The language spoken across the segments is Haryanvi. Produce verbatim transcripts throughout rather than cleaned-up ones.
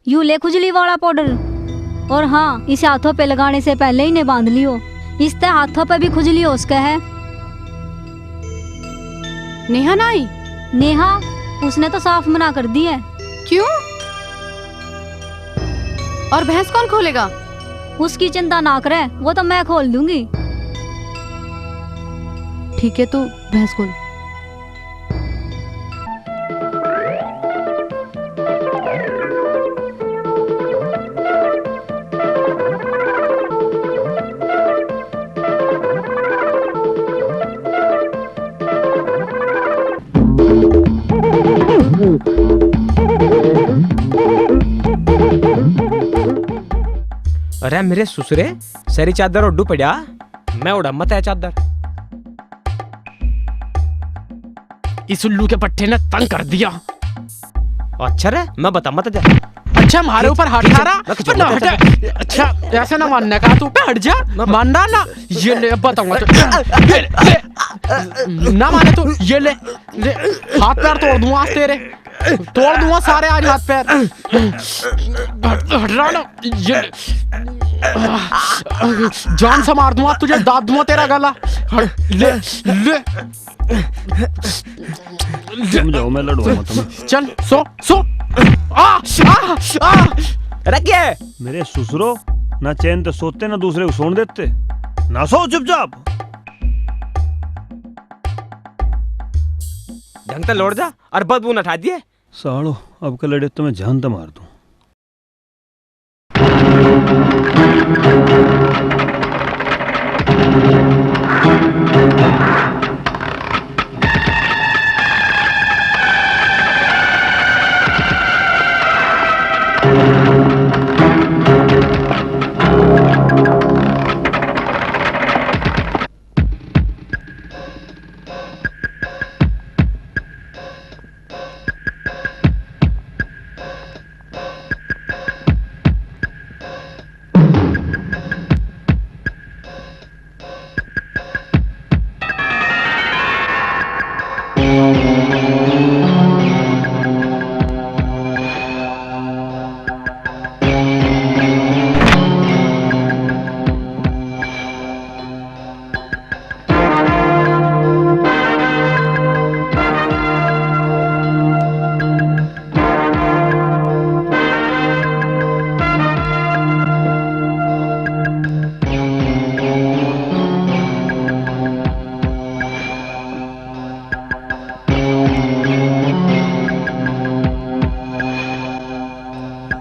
यू ले खुजली वाला पाउडर। और हाँ, इसे हाथों पे लगाने से पहले ही ने बांध लियो, इससे हाथों पे भी खुजली हो सके है। नेहा ना आई? नेहा, उसने तो साफ मना कर दी है। क्यों? और भैंस कौन खोलेगा? उसकी चिंता ना करे, वो तो मैं खोल दूंगी। ठीक है, तू भैंस खोल। अरे मेरे सुसरे, सारी चादर ओढ़ू पड़ा, मैं ओढ़ा मत है चादर। इस उल्लू के पट्टे ने तंग कर दिया। अच्छा रे, मैं बता मत जा। अच्छा, हमारे ऊपर हाथ खींच, उठा रहा? मैं खींचूंगा, ना हटा। अच्छा, ऐसे ना मानने का तू, हट जा। मैं मान रहा ना, ये ले, अब बताऊंगा तो। ये ले, ये, ना माने तो, ये ले, ले, हाथ पैर तोड़ दूंगा आज तेरे, तोड़ दूंगा सारे आज हाथ पैर। हट, हट रहा ना, ये ले, जान से मार दूंगा तुझे, दाब दूंगा तेरा गला। हट, ले, ले। समझाओ, मैं लड़ूंगा तुम। चल, सो, सो। आ, आ, आ। रख गया। मेरे सुसरो, ना चैन ते सोते, ना दूसरे को सोन देते। ना सो चुपचाप। ढंग से लौट जा और बदबू ना ठा दिए। सालो, अब के लड़े तो मैं जान ते मार दूं।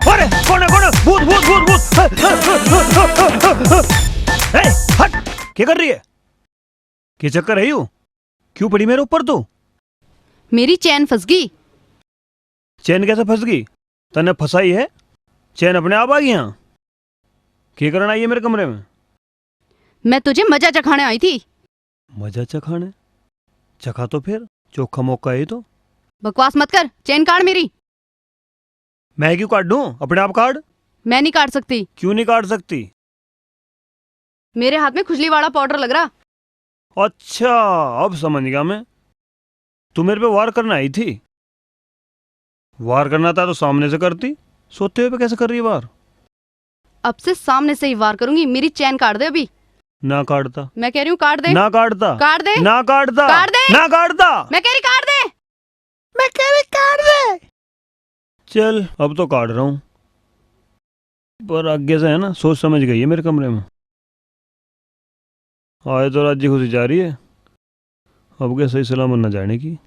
अरे, कौन है, कौन है? भूत, भूत, भूत, भूत। ए, हट, क्या कर रही है? क्या चक्कर है यू? क्यों पड़ी मेरे ऊपर तू? मेरी चैन फंस गई। चैन कैसे फंस गई? तन्ने फंसाई है? चैन अपने आप आ गई यहाँ? क्या करना आई है मेरे कमरे में? मैं तुझे मजा चखाने आई थी। मजा चखाने? चखा तो फिर, चोखा मौका है तो। बकवास मत कर, चैन काढ़ मेरी। मैं क्यों काटूं? अपने आप काट। मैं नहीं काट सकती। क्यों नहीं काट सकती? मेरे हाथ में खुजली वाला पाउडर लग रहा। अच्छा, अब समझ गया मैं। तू मेरे पे वार करने आई थी? वार करना था तो सामने से करती, सोते हुए पे कैसे कर रही है वार? अब से सामने से ही वार करूंगी। मेरी चैन काट दे अभी। ना काटता। मैं कह रही हूँ काट दे। ना काटता। काट दे। ना काटता। काट दे। ना काटता। मैं कह रही काट दे। मैं कह रही काट दे। चल, अब तो काट रहा हूँ, पर आगे से है ना, सोच समझ गई है मेरे कमरे में। आए तो राजी खुशी जा रही है, अब के सही सलामत ना जाने की।